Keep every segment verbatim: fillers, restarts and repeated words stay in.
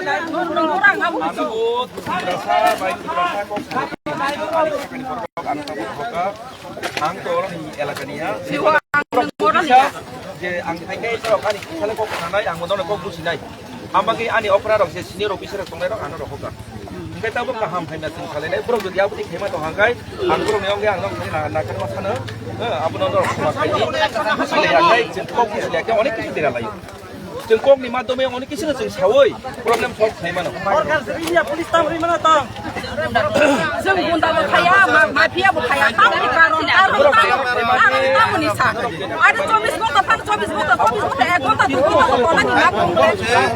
Ang tabuk Tiprasa bai Tiprasa kok sajaknai, ani sakani borok ang tabuk hoka. Ang to oroni elakani ya. Je ang phaikhe to ani sale kok sanai, ang bono kok businai. Amagi ani okra rok je senior officer rok tongnai rok ano rok hoka. Hingke tabuk kaham phaina chwng salainai. Borok jodi aboni khema tong hangkai, ang borokni yongke ang nokni na, nakarma sano. Eh, abono norok khema khaidi. Businai ang nai, chwng kok businai khe onek kisu tera laio. Chwng kokni madhyome onek kisu chwng sawi problem solve khai mano. Sorkar se India police tam ri mano tong. Chwng gunda bo khaya, ma-, mafia bo khaya, tamni karon, karon, karon, karon tamoni sa. Ani chobbish ghonta, tang chobbish ghonta, chobbish ghonta, ek ghonta, dui ghonta, tonani na tongde.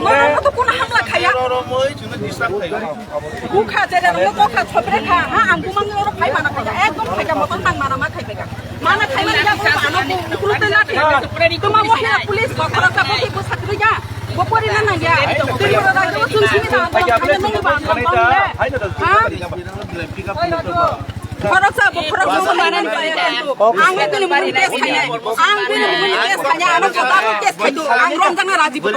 Norok to kono hamla khaya. Bukha jere rokno kokha chopre kha, ha, ang bumang oro phai mana khaika, ekdom khaika motom tang mana ma khaika. Mana khai mana ya, ano bu, ukulu tela khe. Tuma mo hera police, khoroksa bo khe bwsa kwrwi ya. Bo pori na nang ya. Tini oro rajyo chwng simi na, ano khai na nang ba, ano ba. Ha? Khoroksa bo, khoroksa bo mana nang ya. Ang le tini muni test khai nai. Ang tini muni test khai nai, ano bo double test khai do. Ang Romjana raji bo.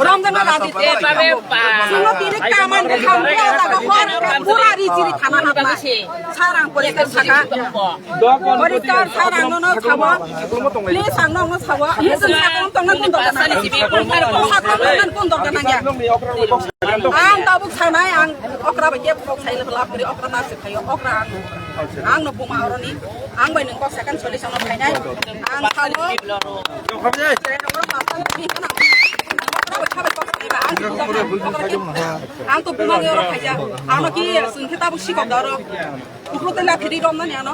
Romjana raji te babe ba. Suno tini kaman de ham ko ta ko hor pura ri chiri thana na ba. Sarang poriskar saka. Poriskar sarang no no sabo. Please ang no no sabo. Please ang no tong na kun dor na. Sakon na kun dor na ya. Ang tabuk sanai ang okra ba ke pok sai lap kri okra ta se khayo okra ang. Ang no buma oroni. Ang bai nung kok second solution no phainai. Ang sabo. Ang to buma ni oro khaija. Ang no ki sungkhe tabuk sikok doro. Ukro tela thiri rom nani ano.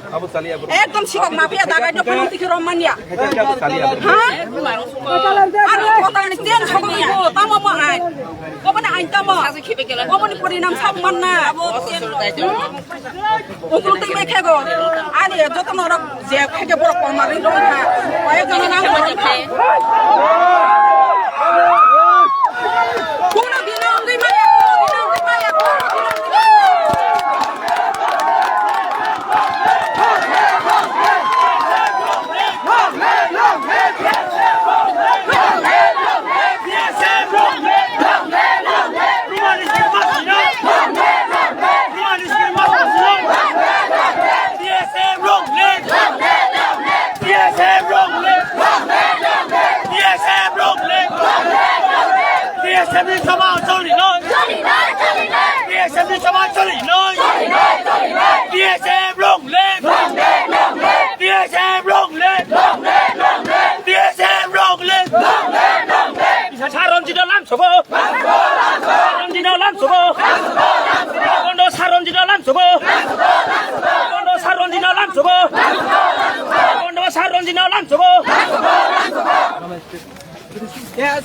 Ekdom sikok mafia dagai no phalang tikhe rom manya. Ha? Aro kota ni ten sokok ibo tamo mo ai. Kobo ni ain tamo. Kobo ni porinam sab manna. Uklo twi mai khego. Ani joto norok je khege borok kolmari rong kha. Koi jono nang borok kha. Kuno dino ongwi maya, kuno dino ongwi maya, kuno dino ongwi maya. T S F long live! T S F long live! T S F long live! T S F ni samaj choli noi! T S F ni samaj choli noi! T S F long live! T S F long live! T S F long live! Saronjino lamsogo. Saronjino lamsogo. Kondo Saronjino lamsogo. Kondo Saronjino lamsogo. Kondo Saronjino lamsogo. Sir,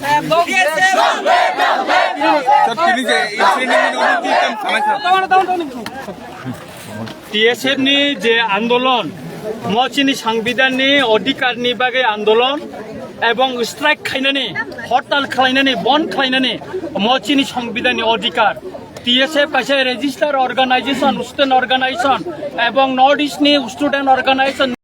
tini je incident ni nogo twi tam sanai sir. T S F ni je andolon, mo chini sangbidan ni odhikar ni bagwi andolon ebong strike khainani, hortal khlainani, bond khlainani, mo chini sangbidan ni odhikar. T S F kaisa register organization, student organization ebong North East ni student organization.